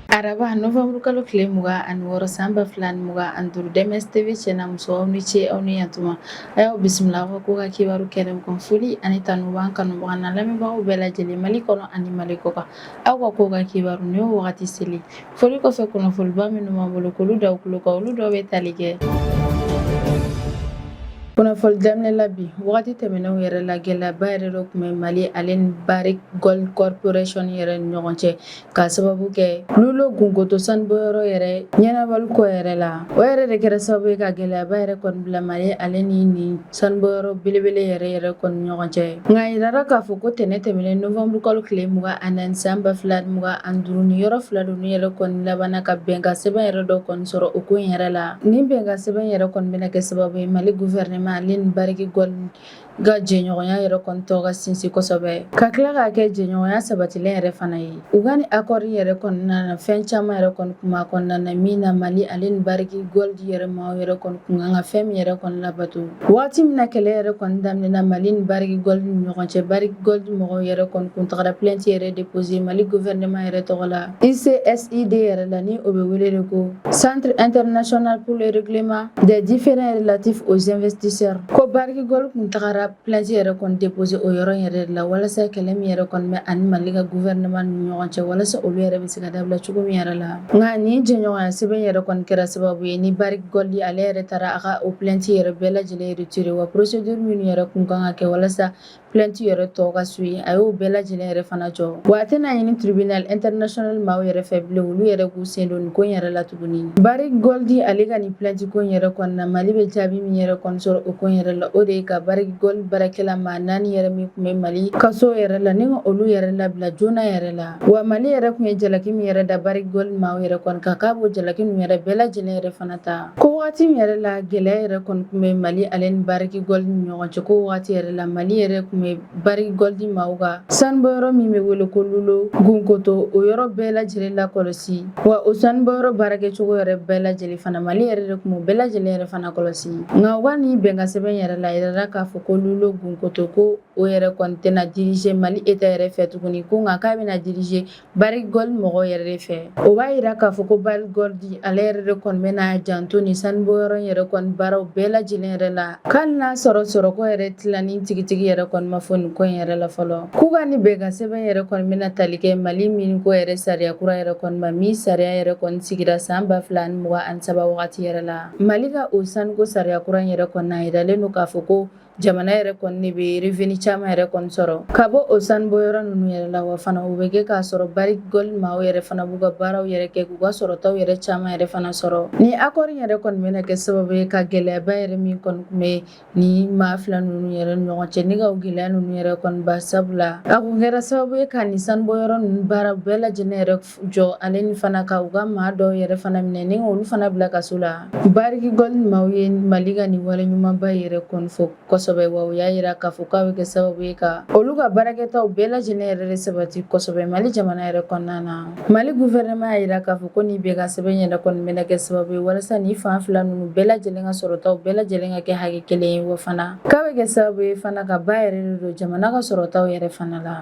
Araba, novembre kalo tile 26, san 2025, DMS TV cɛ n'a muso, aw ni ce, aw ni yantuma. A y'aw bisimila aw ka ko ka kibaru kɛnɛ kan. Foli ani tanu b'an kanubaga n'a lamɛnbagaw bɛɛ lajɛlen, Mali kɔnɔ ani Mali kɔkan. Aw ka ko ka kibaru, nin y'o wagati seli. Foli kɔfɛ, kunnafoniba minnu b'an bolo k'olu da aw tulo kan, olu dɔw bɛ tali kɛ kunnafoni daminɛ la. Bi wagati tɛmɛnenw yɛrɛ la, gɛlɛyaba yɛrɛ dɔ tun bɛ Mali ale ni Barrick Gold Corporation yɛrɛ ni ɲɔgɔn cɛ, k'a sababu kɛ Loulo Gounkoto sanubɔyɔrɔ yɛrɛ ɲɛnabɔli ko yɛrɛ la. O yɛrɛ de kɛra sababu ye ka gɛlɛyaba yɛrɛ kɔni bila Mali ale ni nin sanubɔyɔrɔ belebele yɛrɛ yɛrɛ kɔni ɲɔgɔn cɛ. Nka a yirara k'a fɔ ko tɛnɛ tɛmɛnen, novembre kalo tile 24, san 2025, ni yɔrɔ fila ninnu yɛrɛ kɔni labanna ka bɛnkan sɛbɛn yɛrɛ dɔ kɔni sɔrɔ o ko in yɛrɛ la. Nin bɛnkan sɛbɛn yɛrɛ kɔni bɛna kɛ sababu ye, Mali gouvernement ale ni Barrick Gold ka jɛɲɔgɔnya yɛrɛ kɔni tɔ ka sinsin kosɛbɛ, ka tila k'a kɛ jɛɲɔgɔnya sabatilen yɛrɛ fana ye. U ka ni accord yɛrɛ kɔnɔna na, fɛn caman yɛrɛ kɔni kun b'a kɔnɔna na, min na Mali ale ni Barrick Gold yɛrɛ maaw yɛrɛ kɔni kun kan ka fɛn min yɛrɛ kɔni labato. Waati min na kɛlɛ yɛrɛ kɔni daminɛna Mali ni Barrick Gold ni ɲɔgɔn cɛ, Barrick Gold mɔgɔw yɛrɛ kɔni kun tagara plainte yɛrɛ déposer Mali gouvernement yɛrɛ tɔgɔ la ICSID yɛrɛ la, ni o bɛ wele de ko Centre international pour le règlement des différends relatifs aux investisseurs, ko Barrick Gold kun tagara plainte yɛrɛ kɔni déposer o yɔrɔ yɛrɛ de la, walasa kɛlɛ min yɛrɛ kɔni bɛ ani Mali ka gouvernement ni ɲɔgɔn cɛ, walasa olu yɛrɛ bɛ se ka dabila cogo min yɛrɛ la. Nka nin jɛɲɔgɔnya sɛbɛn yɛrɛ kɔni kɛra sababu ye ni Barrick Gold ale yɛrɛ taara a ka o plainte yɛrɛ bɛɛ lajɛlen retirer, wa procédure minnu yɛrɛ kun kan ka kɛ walasa plainte yɛrɛ tɔ ka suit, a y'o bɛɛ lajɛlen yɛrɛ fana jɔ, wa a tɛna ɲini tribunal international maaw yɛrɛ fɛ bilen, olu yɛrɛ k'u sen don nin ko in yɛrɛ la tuguni. Barrick Gold ale ka nin plainte ko in yɛrɛ kɔnɔna, Mali bɛ jaabi min yɛrɛ kɔni sɔrɔ o ko in yɛrɛ la, o de ye ka Barrick Gold baarakɛla maa naani yɛrɛ min tun bɛ Mali kaso yɛrɛ la, ni ka olu yɛrɛ labila joona yɛrɛ la. Wa Mali yɛrɛ tun ye jalaki min yɛrɛ da Barrick Gold maaw yɛrɛ kɔni kan, k'a b'o jalaki ninnu yɛrɛ bɛɛ lajɛlen yɛrɛ fana ta. Ko wagati min yɛrɛ la gɛlɛya yɛrɛ kɔni tun bɛ Mali ale ni Barrick Gold ni ɲɔgɔn cɛ, ko wagati yɛrɛ la Mali yɛrɛ tun bɛ Barrick Gold maaw ka sanubɔyɔrɔ min bɛ wele ko Loulo Gounkoto, o yɔrɔ bɛɛ lajɛlen lakɔlɔsi, wa o sanubɔyɔrɔ baarakɛcogo yɛrɛ bɛɛ lajɛlen fana, Mali yɛrɛ de tun b'o bɛɛ lajɛlen yɛrɛ fana kɔlɔsi. Nka u ka nin bɛnkan sɛbɛn yɛrɛ la, a yirala k'a fɔ ko Loulo Gounkoto, ko o yɛrɛ kɔni tɛna diriger Mali État yɛrɛ fɛ tuguni, ko nka k'a bɛna diriger Barrick Gold mɔgɔw yɛrɛ de fɛ. O b'a yira k'a fɔ ko Barrick Gold ale yɛrɛ de kɔni bɛna janto nin sanubɔyɔrɔ in yɛrɛ kɔni baaraw bɛɛ lajɛlen yɛrɛ la, k'ali n'a sɔrɔ sɔrɔko yɛrɛ tilani tigitigi yɛrɛ kɔni ma fɔ nin ko in yɛrɛ la fɔlɔ. K'u ka nin bɛnkan sɛbɛn yɛrɛ kɔni bɛna tali kɛ Mali mine ko yɛrɛ sariya kura yɛrɛ kɔni ma, min sariya yɛrɛ kɔni sigira san 2023 wagati yɛrɛ la. Mali ka o sanuko sariya kura in yɛrɛ kɔni, a yiralen don k'a fɔ ko jamana yɛrɛ kɔni de bɛ revenu caman yɛrɛ kɔni sɔrɔ ka bɔ o sanubɔyɔrɔ ninnu yɛrɛ la, wa fana o bɛ kɛ k'a sɔrɔ Barrick Gold maaw yɛrɛ fana b'u ka baaraw yɛrɛ kɛ k'u ka sɔrɔtaw yɛrɛ caman yɛrɛ fana sɔrɔ. Ni accord yɛrɛ kɔni bɛna kɛ sababu ye ka gɛlɛyaba yɛrɛ min kɔni tun bɛ ni maa fila ninnu yɛrɛ ni ɲɔgɔn cɛ, ni ka gɛlɛya ninnu yɛrɛ kɔni ba, sabula a kun kɛra sababu ye ka nin sanubɔyɔrɔ ninnu baara bɛɛ lajɛlen yɛrɛ jɔ, ale ni fana ka u ka maa dɔw yɛrɛ fana minɛ ni olu fana bila kaso la. Barrick Gold maaw ye Mali ka nin wale ɲumanba yɛrɛ kɔni fɔ kosɛbɛ, wa u y'a yira k'a fɔ k'a bɛ kɛ sababu ye ka olu ka baarakɛtaw bɛɛ lajɛlen yɛrɛ de sabati kosɛbɛ Mali jamana yɛrɛ kɔnɔna na. Mali gouvernement y'a yira k'a fɔ ko nin bɛnkan sɛbɛn yɛrɛ kɔni bɛna kɛ sababu ye walasa nin fan fila ninnu bɛɛ lajɛlen ka sɔrɔtaw bɛɛ lajɛlen ka kɛ hakɛ kelen ye, wa fana k'a bɛ kɛ sababu ye fana ka ba yɛrɛ de don jamana ka sɔrɔtaw yɛrɛ fana la.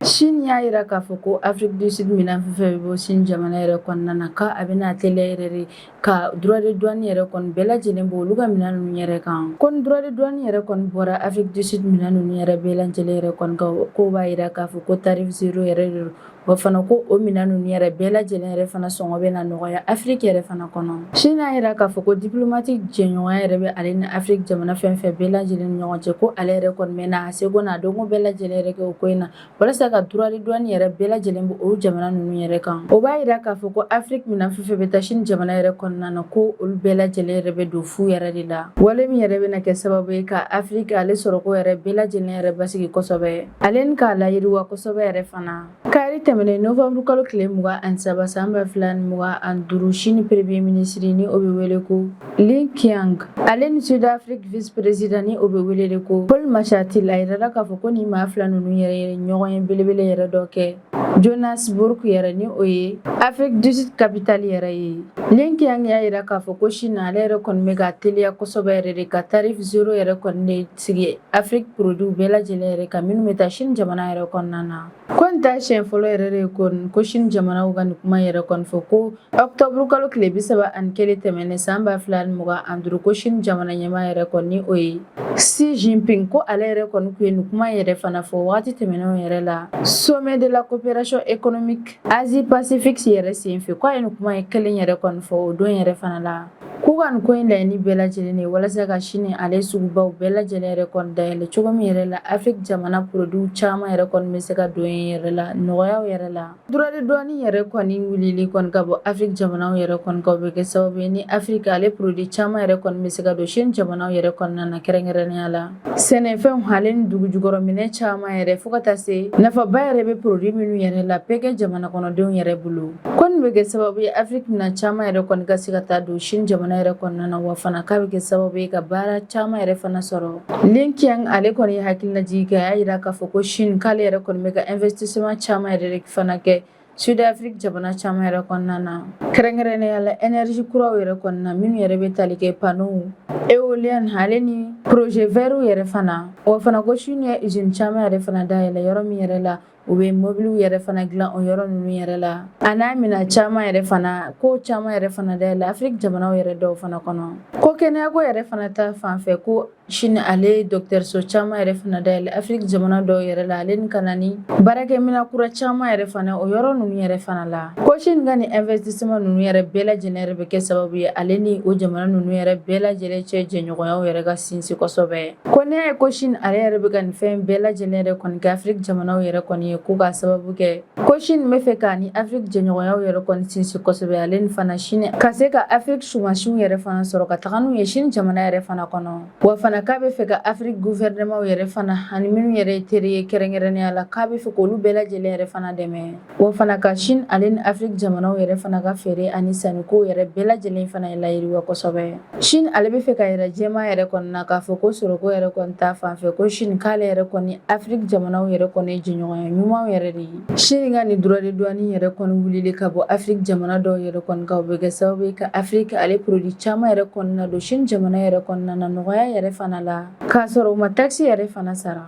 Chine y'a yira k'a fɔ ko Afrique du Sud minɛn fɛn fɛn bɛ bɔ Chine jamana yɛrɛ kɔnɔna na, k'a bɛna teliya yɛrɛ de ka droit de douane yɛrɛ kɔni bɛɛ lajɛlen bɔ olu ka minɛn ninnu yɛrɛ kan. Ko ni droit de douane yɛrɛ kɔni bɔra Afrique du Sud minɛn ninnu yɛrɛ bɛɛ lajɛlen yɛrɛ kɔni kan, k'o b'a yira k'a fɔ ko tarif zéro yɛrɛ de don, wa fana ko o minɛn ninnu yɛrɛ bɛɛ lajɛlen yɛrɛ fana sɔngɔ bɛna nɔgɔya Afrique yɛrɛ fana kɔnɔ. Chine y'a yira k'a fɔ ko diplomatique jɛɲɔgɔnya yɛrɛ bɛ ale ni Afrique jamana fɛn fɛn bɛɛ lajɛlen ni ɲɔgɔn cɛ, ko ale yɛrɛ kɔni bɛna a seko n'a dɔnko bɛɛ lajɛlen yɛrɛ kɛ o ko in na, walasa ka droit de douane yɛrɛ bɛɛ lajɛlen bɔ o jamana ninnu yɛrɛ kan. O b'a yira k'a fɔ ko Afrique minɛn fɛn fɛn bɛ taa Chine jamana yɛrɛ kɔnɔna na, ko olu bɛɛ lajɛlen yɛrɛ bɛ don fu yɛrɛ de la, wale min yɛrɛ bɛna kɛ sababu ye ka Afrique ale sɔrɔko yɛrɛ bɛɛ lajɛlen yɛrɛ basigi kosɛbɛ, ale ni k'a layiriwa kosɛbɛ yɛrɛ fana. Kari tɛmɛnen, novembre kalo tile 23, san 2025, Chine premier ministre, ni o bɛ wele ko Li Qiang, ale ni Sud-Afrique vice président, ni o bɛ wele de ko Paul Mashatile, a yirala k'a fɔ ko nin maa fila ninnu yɛrɛ ye ɲɔgɔn ye belebele yɛrɛ dɔ kɛ Johannesburg yɛrɛ, ni o ye Afrique du Sud capitale yɛrɛ ye. Li Qiang y'a yira k'a fɔ ko Chine ale yɛrɛ kɔni bɛ ka teliya kosɛbɛ yɛrɛ de ka tarif zéro yɛrɛ kɔni de sigi Afrique produit bɛɛ lajɛlen yɛrɛ kan minnu bɛ taa Chine jamana yɛrɛ kɔnɔna na. Ko nin t'a siɲɛ siɲɛ fɔlɔ yɛrɛ de kɔni ko Chine jamanaw ka nin kuma yɛrɛ kɔni fɔ ko octobre kalo tile 31 tɛmɛnen san 2025, ko Chine jamana ɲɛmaa yɛrɛ kɔni, ni o ye Xi Jinping, ko ale yɛrɛ kɔni tun ye nin kuma yɛrɛ fana fɔ wagati tɛmɛnenw yɛrɛ la, sommet de la coopération économique Asie Pacifique yɛrɛ senfɛ, ko a ye nin kuma ye kelen yɛrɛ kɔni fɔ o don yɛrɛ fana la, k'u ka nin ko in laɲini bɛɛ lajɛlen ye walasa ka Chine ale sugubaw bɛɛ lajɛlen yɛrɛ kɔni dayɛlɛ cogo min yɛrɛ la, Afrique jamana produits caman yɛrɛ kɔni bɛ se ka don yen yɛrɛ la nɔgɔyaw yɛrɛ la. Droit de douane yɛrɛ kɔni wulili kɔni ka bɔ Afrique jamanaw yɛrɛ kɔni kan, o bɛ kɛ sababu ye ni Afrique ale produit caman yɛrɛ kɔni bɛ se ka don Chine jamanaw yɛrɛ kɔnɔna na, kɛrɛnkɛrɛnnenya la sɛnɛfɛnw ale ni dugujukɔrɔminɛn caman yɛrɛ, fo ka taa se nafaba yɛrɛ bɛ produit minnu yɛrɛ la bɛɛ kɛ jamana kɔnɔdenw yɛrɛ bolo. Ko nin bɛ kɛ sababu ye Afrique minɛn caman yɛrɛ kɔni ka se ka taa don Chine jamana yɛrɛ kɔnɔna na, wa fana k'a bɛ kɛ sababu ye ka baara caman yɛrɛ fana sɔrɔ. Li Qiang ale kɔni ye hakilinajigin kɛ, a y'a jira k'a fɔ ko Chine k'ale yɛrɛ kɔni bɛ ka investissement caman yɛrɛ de fana kɛ Sud Afrique jamana caman yɛrɛ kɔnɔna na, kɛrɛnkɛrɛnnenya la énergie kuraw yɛrɛ kɔnɔna minnu yɛrɛ bɛ tali kɛ panneaux éoliennes ale ni projet verts yɛrɛ fana. O fana ko Chine ye usine caman yɛrɛ fana dayɛlɛ yɔrɔ min yɛrɛ la, u bɛ mobiliw yɛrɛ fana dilan o yɔrɔ ninnu yɛrɛ la, a n'a minɛn caman yɛrɛ fana, ko caman yɛrɛ fana dayɛlɛ Afrique jamanaw yɛrɛ dɔw fana kɔnɔ. Ko kɛnɛyako yɛrɛ fana ta fan fɛ, ko Chine ale ye dɔgɔtɔrɔso caman yɛrɛ fana dayɛlɛ Afrique jamana dɔw yɛrɛ la, ale ni ka na ni baarakɛminɛn kura caman yɛrɛ fana o yɔrɔ ninnu yɛrɛ fana la. Ko Chine ka nin investissement ninnu yɛrɛ bɛɛ lajɛlen yɛrɛ bɛ kɛ sababu ye ale ni o jamana ninnu yɛrɛ bɛɛ lajɛlen cɛ jɛɲɔgɔnyaw yɛrɛ ka sinsin kosɛbɛ. Ko n'i y'a ye ko Chine ale yɛrɛ bɛ ka nin fɛn bɛɛ lajɛlen yɛrɛ kɔni kɛ Afrique jamanaw yɛrɛ kɔni ye, ko k'a sababu kɛ ko Chine bɛ fɛ k'a ni Afrique jɛɲɔgɔnyaw yɛrɛ kɔni sinsin kosɛbɛ, ale ni fana Chine ka se ka Afrique sumasiw yɛrɛ fana sɔrɔ ka taga n'u ye Chine jamana yɛrɛ fana kɔnɔ. Wa fana k'a bɛ fɛ ka Afrique gouvernement yɛrɛ fana ani minnu yɛrɛ ye teri ye kɛrɛnkɛrɛnnenya la, k'a bɛ fɛ k'olu bɛɛ lajɛlen yɛrɛ fana dɛmɛ. Wa fana ka Chine ale ni Afrique jamanaw yɛrɛ fana ka feere ani sanniko yɛrɛ bɛɛ lajɛlen fana ye layiriwa kosɛbɛ. Chine ale bɛ fɛ ka yira jɛma yɛrɛ kɔni na k'a fɔ ko sɔrɔko yɛrɛ kɔni ta fan fɛ, ko Chine k'ale yɛrɛ kɔni Afrique jamanaw yɛrɛ kɔni ye jɛɲɔgɔnya ɲumanw yɛrɛ de ye. Chine ka nin droit de douane yɛrɛ kɔni wulili ka bɔ Afrique jamana dɔw yɛrɛ kɔni kan, o bɛ kɛ sababu ye ka Afrique ale produit caman yɛrɛ kɔni na don Chine jamana yɛrɛ kɔnɔna na nɔgɔya yɛrɛ fana la, k'a sɔrɔ u ma taxe yɛrɛ fana sara.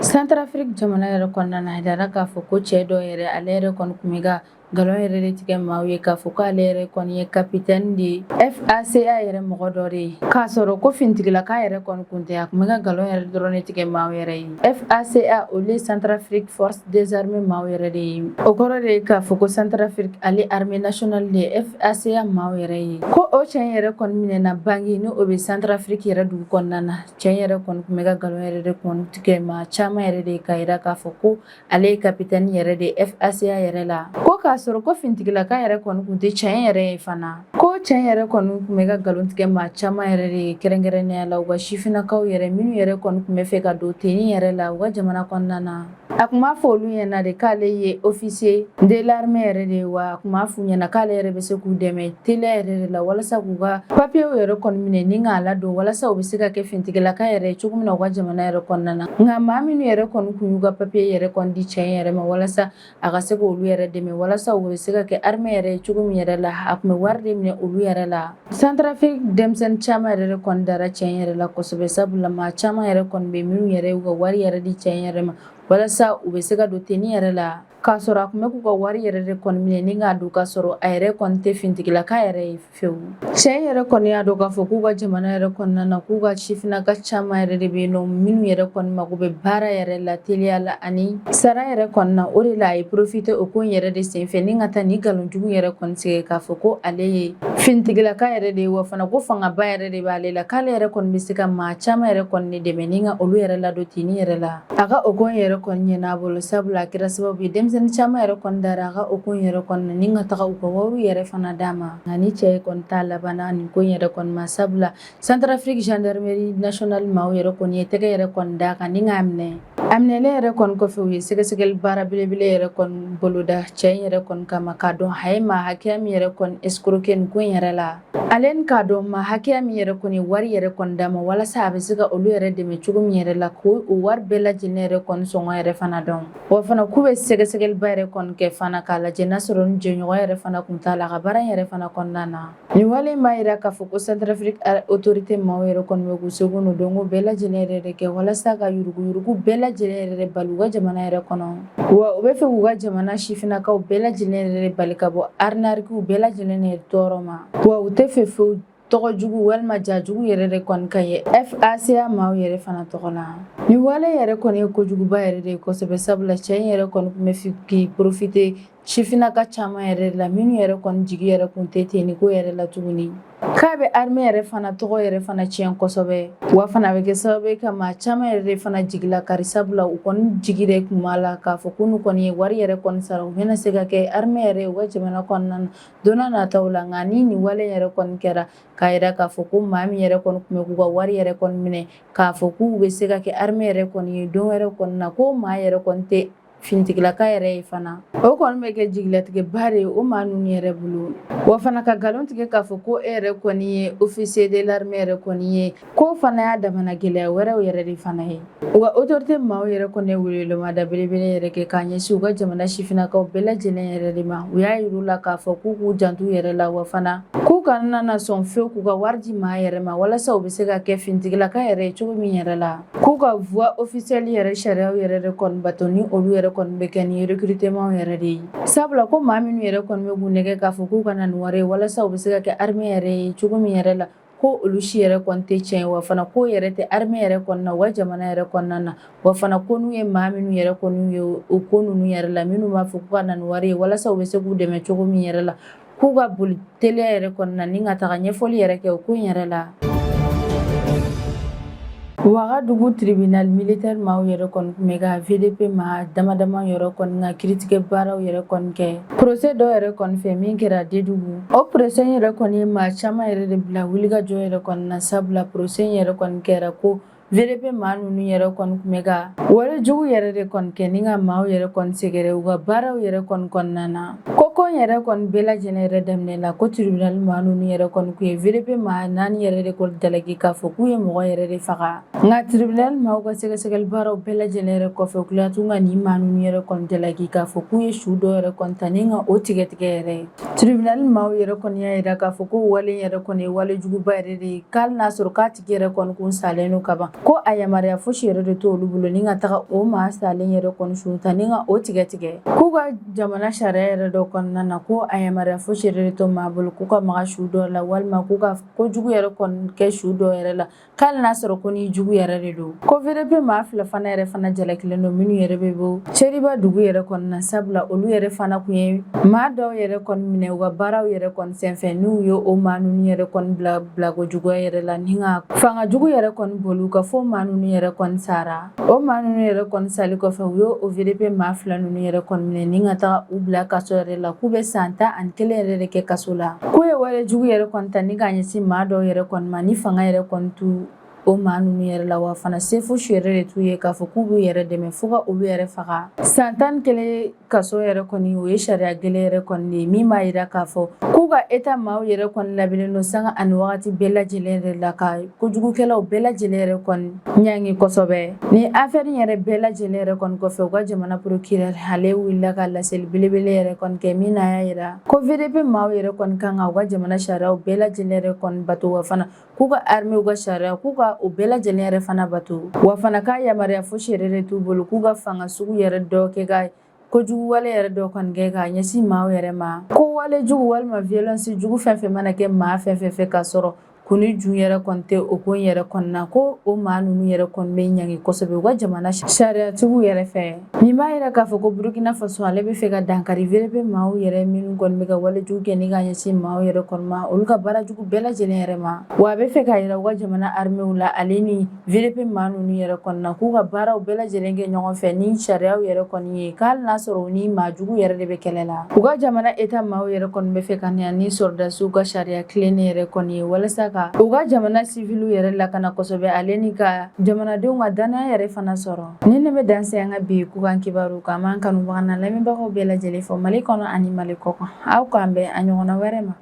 Centrafrique jamana yɛrɛ kɔnɔna na, a yirara k'a fɔ ko cɛ dɔ yɛrɛ, ale yɛrɛ kɔni tun bɛ ka nkalon yɛrɛ de tigɛ maaw ye k'a fɔ k'ale yɛrɛ kɔni ye capitaine de ye FACA yɛrɛ mɔgɔ dɔ de ye, k'a sɔrɔ ko finitigilaka yɛrɛ kɔni kun tɛ. A tun bɛ ka nkalon yɛrɛ dɔrɔn de tigɛ maaw yɛrɛ ye. FACA, olu ye Centrafrique Force des Armées maaw yɛrɛ de ye. O kɔrɔ de ye k'a fɔ ko Centrafrique ale armée nationale de ye FACA maaw yɛrɛ ye. Ko o cɛ yɛrɛ kɔni minɛna Bangui, ni o bɛ Centrafrique yɛrɛ dugu kɔnɔna na. Cɛ yɛrɛ kɔni tun bɛ ka nkalon yɛrɛ de kɔni tigɛ maa caman yɛrɛ de ye k'a yira k'a fɔ ko ale ye capitaine yɛrɛ de FACA yɛrɛ la, ko k'a sɔrɔ ko finitigilaka yɛrɛ kɔni tun tɛ cɛ yɛrɛ ye fana. Ko cɛ yɛrɛ kɔni tun bɛ ka nkalon tigɛ maa caman yɛrɛ de ye, kɛrɛnkɛrɛnnenya la u ka sifinnakaw yɛrɛ minnu yɛrɛ kɔni tun bɛ fɛ ka don tenue yɛrɛ la u ka jamana kɔnɔna na. A tun b'a fɔ olu ɲɛna de k'ale ye officier de l'armée yɛrɛ de ye, wa a tun b'a f'u ɲɛna k'ale yɛrɛ bɛ se k'u dɛmɛ teliya yɛrɛ de la walasa k'u ka papiyew yɛrɛ kɔni minɛ ni k'a ladon, walasa u bɛ se ka kɛ finitigilaka yɛrɛ ye cogo min na u ka jamana yɛrɛ kɔnɔna na. Nka maa minnu yɛrɛ kɔni tun y'u ka papiye yɛrɛ kɔni di cɛ in yɛrɛ ma walasa a ka se k'olu yɛrɛ dɛmɛ, walasa u bɛ se ka kɛ armée yɛrɛ ye cogo min yɛrɛ la, a tun bɛ wari de minɛ olu yɛrɛ la. Centrafrique denmisɛnnin caman yɛrɛ de kɔni dara cɛ in yɛrɛ la kosɛbɛ, sabula maa caman yɛrɛ kɔni bɛ minnu yɛrɛ y'u ka wari yɛrɛ di cɛ in yɛrɛ ma walasa u bɛ se ka don tenue yɛrɛ la, k'a sɔrɔ a tun bɛ k'u ka wari yɛrɛ de kɔni minɛ ni k'a don, k'a sɔrɔ a yɛrɛ kɔni tɛ finitigilaka yɛrɛ ye fewu. Cɛ in yɛrɛ kɔni y'a dɔn k'a fɔ k'u ka jamana yɛrɛ kɔnɔna na, k'u ka sifinnaka caman yɛrɛ de bɛ yen nɔ minnu yɛrɛ kɔni mako bɛ baara yɛrɛ la teliya la ani sara yɛrɛ kɔni na. O de la a ye profiter o ko in yɛrɛ de senfɛ ni ka taa ni nkalonjugu yɛrɛ kɔni tigɛ k'a fɔ ko ale ye finitigilaka yɛrɛ de ye, wa fana ko fangaba yɛrɛ de b'ale la, k'ale yɛrɛ kɔni bɛ se ka maa caman yɛrɛ kɔni dɛmɛ ni ka olu yɛrɛ ladon tenue yɛrɛ la. A ka o ko in yɛrɛ kɔni ɲɛna a bolo, sabula a kɛra sababu ye denmisɛnnin caman yɛrɛ kɔni dara a ka o ko in yɛrɛ kɔni na ni ka taga u ka wariw yɛrɛ fana d'a ma. Nka ni cɛ kɔni t'a labanna nin ko in yɛrɛ kɔni ma, sabula Centrafrique gendarmerie nationale maaw yɛrɛ kɔni ye tɛgɛ yɛrɛ kɔni d'a kan ni k'a minɛ. A minɛlen yɛrɛ kɔni kɔfɛ, u ye sɛgɛsɛgɛli baara belebele yɛrɛ kɔni boloda cɛ in yɛrɛ kɔni kama, k'a dɔn a ye maa hakɛya min yɛrɛ kɔni escroquer nin ko in yɛrɛ la, ale ni k'a dɔn maa hakɛya min yɛrɛ kɔni wari yɛrɛ kɔni d'a ma walasa a bɛ se ka olu yɛrɛ dɛmɛ cogo min yɛrɛ la, k'o o wari bɛɛ lajɛlen yɛrɛ kɔni sɔngɔ yɛrɛ fana dɔn. Wa fana k'u bɛ sɛgɛsɛgɛliba yɛrɛ kɔni kɛ fana k'a lajɛ n'a sɔrɔ ni jɛɲɔgɔn yɛrɛ fana kun t'a la a ka baara in yɛrɛ fana kɔnɔna na. Nin wale in b'a jira k'a fɔ ko Centrafrique autorité maaw yɛrɛ kɔni bɛ k'u seko n'u dɔnko bɛɛ lajɛlen yɛrɛ de kɛ walasa ka yuruguyurugu bɛɛ lajɛlen lajɛlen yɛrɛ de bali u ka jamana yɛrɛ kɔnɔ. Wa u bɛ fɛ k'u ka jamana sifinnakaw bɛɛ lajɛlen yɛrɛ de bali ka bɔ arnaquew bɛɛ lajɛlen yɛrɛ tɔɔrɔ ma. Wa u tɛ fɛ fewu tɔgɔ jugu walima ja jugu yɛrɛ de kɔni ka ye FACA maaw yɛrɛ fana tɔgɔ la. Nin wale yɛrɛ kɔni ye kojuguba yɛrɛ de ye kosɛbɛ, sabula cɛ in yɛrɛ kɔni tun bɛ fɛ k'i profiter sifinnaka caman yɛrɛ de la, minnu yɛrɛ kɔni jigi yɛrɛ kun tɛ ten ko yɛrɛ la tuguni, k'a bɛ armée yɛrɛ fana tɔgɔ yɛrɛ fana tiɲɛ kosɛbɛ. Wa fana bɛ kɛ sababu ye ka maa caman yɛrɛ de fana jigi lakari, sabula u kɔni jigi de tun b'a la k'a fɔ ko n'u kɔni ye wari yɛrɛ kɔni sara, u bɛna se ka kɛ armée yɛrɛ ye u ka jamana kɔnɔna na don nataw la. Nka ni nin wale yɛrɛ kɔni kɛra k'a yira k'a fɔ ko maa min yɛrɛ kɔni tun bɛ k'u ka wari yɛrɛ kɔni minɛ, k'a fɔ k'u bɛ se ka kɛ armée yɛrɛ kɔni ye don wɛrɛ kɔni na, ko maa yɛrɛ kɔni tɛ finitigilaka yɛrɛ ye fana, o kɔni bɛ kɛ jigilatigɛba de ye o maa ninnu yɛrɛ bolo. Wa fana ka nkalon tigɛ k'a fɔ ko e yɛrɛ kɔni ye officier de l'armée yɛrɛ kɔni ye, k'o fana y'a damana gɛlɛya wɛrɛw yɛrɛ de fana ye. U ka autorité maaw yɛrɛ kɔni ye welewelemada belebele yɛrɛ kɛ k'a ɲɛsin u ka jamana sifinnakaw bɛɛ lajɛlen yɛrɛ de ma. U y'a yir'u la k'a fɔ k'u k'u janto u yɛrɛ la, wa fana k'u kana na sɔn fewu k'u ka wari di maa yɛrɛ ma walasa u bɛ se ka kɛ finitigilaka yɛrɛ ye cogo min yɛrɛ la, k'u ka voie officielle yɛrɛ sariyaw yɛrɛ de kɔni bato, ni olu yɛrɛ kɔni bɛ kɛ ni recrutement yɛrɛ de ye, sabula ko maa minnu yɛrɛ kɔni bɛ k'u nɛgɛ k'a fɔ k'u ka na ni wari ye walasa u bɛ se ka kɛ armée yɛrɛ ye cogo min yɛrɛ la, ko olu si yɛrɛ kɔni tɛ tiɲɛ ye, wa fana ko yɛrɛ tɛ armée yɛrɛ kɔnɔna na, u ka jamana yɛrɛ kɔnɔna na. Wa fana ko n'u ye maa minnu yɛrɛ kɔni ye o ko ninnu yɛrɛ la, minnu b'a fɔ k'u ka na ni wari ye walasa u bɛ se k'u dɛmɛ cogo min yɛrɛ la, k'u ka boli teliya yɛrɛ kɔnɔna ni ka taga ɲɛfɔli yɛrɛ kɛ o ko in yɛrɛ la. Wagadugu tribunal militaire maaw yɛrɛ kɔni tun bɛ ka VDP maa dama dama yɛrɛ kɔni ka kiiritigɛ baaraw yɛrɛ kɔni kɛ procès dɔ yɛrɛ kɔni fɛ min kɛra Dédougou. O procès yɛrɛ kɔni ye maa caman yɛrɛ de bila wulikajɔ yɛrɛ kɔni na, sabula procès yɛrɛ kɔni kɛra ko VDP maa ninnu yɛrɛ kɔni tun bɛ ka wale jugu yɛrɛ de kɔni kɛ ni ka maaw yɛrɛ kɔni sɛgɛrɛ u ka baaraw yɛrɛ kɔni kɔnɔna na. Ko yɛrɛ kɔni bɛɛ lajɛlen yɛrɛ daminɛ la ko tribunal maa ninnu yɛrɛ kɔni tun ye VDP maa 4 yɛrɛ de kɔni jalaki k'a fɔ k'u ye mɔgɔ yɛrɛ de faga. Nka tribunal maaw ka sɛgɛsɛgɛli baaraw bɛɛ lajɛlen yɛrɛ kɔfɛ, u tilala tun ka nin maa ninnu yɛrɛ kɔni jalaki k'a fɔ k'u ye su dɔ yɛrɛ kɔni ta ni ka o tigɛ tigɛ yɛrɛ. Tribunal maaw yɛrɛ kɔni y'a jira k'a fɔ ko wale yɛrɛ kɔni ye wale juguba yɛrɛ de ye, k'ali n'a sɔrɔ k'a tigi yɛrɛ kɔni kun salen don kaban, ko a yamaruya fosi yɛrɛ de t'olu bolo ni ka taga o maa salen yɛrɛ kɔni su ta ni ka o tigɛ tigɛ. K'u ka jamana sariya yɛrɛ dɔ kɔnɔna na, ko a yamaruya fosi yɛrɛ de t'o maa bolo k'u ka maga su dɔ la walima k'u ka kojugu yɛrɛ kɔni kɛ su dɔ yɛrɛ la, k'ali n'a sɔrɔ ko ni jugu yɛrɛ de don. Ko VDP maa 2 fana yɛrɛ fana jalakilen don, minnu yɛrɛ bɛ bɔ Ceriba dugu yɛrɛ kɔnɔna na, sabula olu yɛrɛ fana kun ye maa dɔw yɛrɛ kɔni minɛ u ka baaraw yɛrɛ kɔni senfɛ, n'u ye o maa ninnu yɛrɛ kɔni bila bilako juguya yɛrɛ la ni ka fanga jugu yɛrɛ kɔni boli u kan fo maa ninnu yɛrɛ kɔni sara. O maa ninnu yɛrɛ kɔni sali kɔfɛ, u ye o VDP maa 2 ninnu yɛrɛ kɔni minɛ ni ka taga u bila kaso yɛrɛ la, k'u bɛ san 11 yɛrɛ de kɛ kaso la. K'u ye wale jugu yɛrɛ kɔni ta ni k'a ɲɛsin maa dɔw yɛrɛ kɔni ma, ni fanga yɛrɛ kɔni t'u o maa ninnu yɛrɛ la, wa fana se fosi yɛrɛ de t'u ye k'a fɔ k'u b'u yɛrɛ dɛmɛ fo ka olu yɛrɛ faga. San 11 kaso yɛrɛ kɔni, o ye sariya gɛlɛn yɛrɛ kɔni de ye, min b'a jira k'a fɔ k'u ka État maaw yɛrɛ kɔni labɛnnen don sanga ani wagati bɛɛ lajɛlen yɛrɛ la ka kojugukɛlaw bɛɛ lajɛlen yɛrɛ kɔni ɲangi kosɛbɛ. Ni affaire yɛrɛ bɛɛ lajɛlen yɛrɛ kɔni kɔfɛ, u ka jamana procureur ale wulila ka laseli belebele yɛrɛ kɔni kɛ, min n'a y'a jira ko VDP maaw yɛrɛ kɔni kan ka u ka jamana sariyaw bɛɛ lajɛlen yɛrɛ kɔni bato, wa fana k'u ka armée ka sariya, k'u ka o bɛɛ lajɛlen yɛrɛ fana bato, wa fana k'a yamaruya fosi yɛrɛ de t'u bolo k'u ka fanga sugu yɛrɛ dɔ kɛ ka kojugu wale yɛrɛ dɔ kɔni kɛ k'a ɲɛsin maaw yɛrɛ ma. Ko wale jugu walima violence jugu fɛn fɛn mana kɛ maa fɛn fɛn fɛ k'a sɔrɔ kun ni jun yɛrɛ kɔni tɛ o ko in yɛrɛ kɔnɔna, ko o maa ninnu yɛrɛ kɔni bɛ ɲangi kosɛbɛ u ka jamana sariyatigiw yɛrɛ fɛ. Nin b'a yira k'a fɔ ko Burukina Faso ale bɛ fɛ ka dankari VDP maaw yɛrɛ minnu kɔni bɛ ka wale jugu kɛ ni ka ɲɛsin maaw yɛrɛ kɔni ma, olu ka baara jugu bɛɛ lajɛlen yɛrɛ ma. Wa a bɛ fɛ k'a yira u ka jamana arméew la ale ni VDP maa ninnu yɛrɛ kɔni na, k'u ka baaraw bɛɛ lajɛlen kɛ ɲɔgɔn fɛ ni sariyaw yɛrɛ kɔni ye, k'ali n'a sɔrɔ u ni maa jugu yɛrɛ de bɛ kɛlɛ la. U ka jamana État maaw yɛrɛ kɔni bɛ fɛ ka na ni sɔrɔdasiw ka sariya tilennen yɛrɛ kɔni ye walasa ka u ka jamana siviliw yɛrɛ lakana kosɛbɛ, ale ni ka jamanadenw ka danaya yɛrɛ fana sɔrɔ. Nin ne bɛ dan se an ka bi kokan kibaru kan. An b'an kanubaga n'an lamɛnbagaw bɛɛ lajɛlen fo Mali kɔnɔ ani Mali kɔkan. Aw k'an bɛn a ɲɔgɔnna wɛrɛ ma.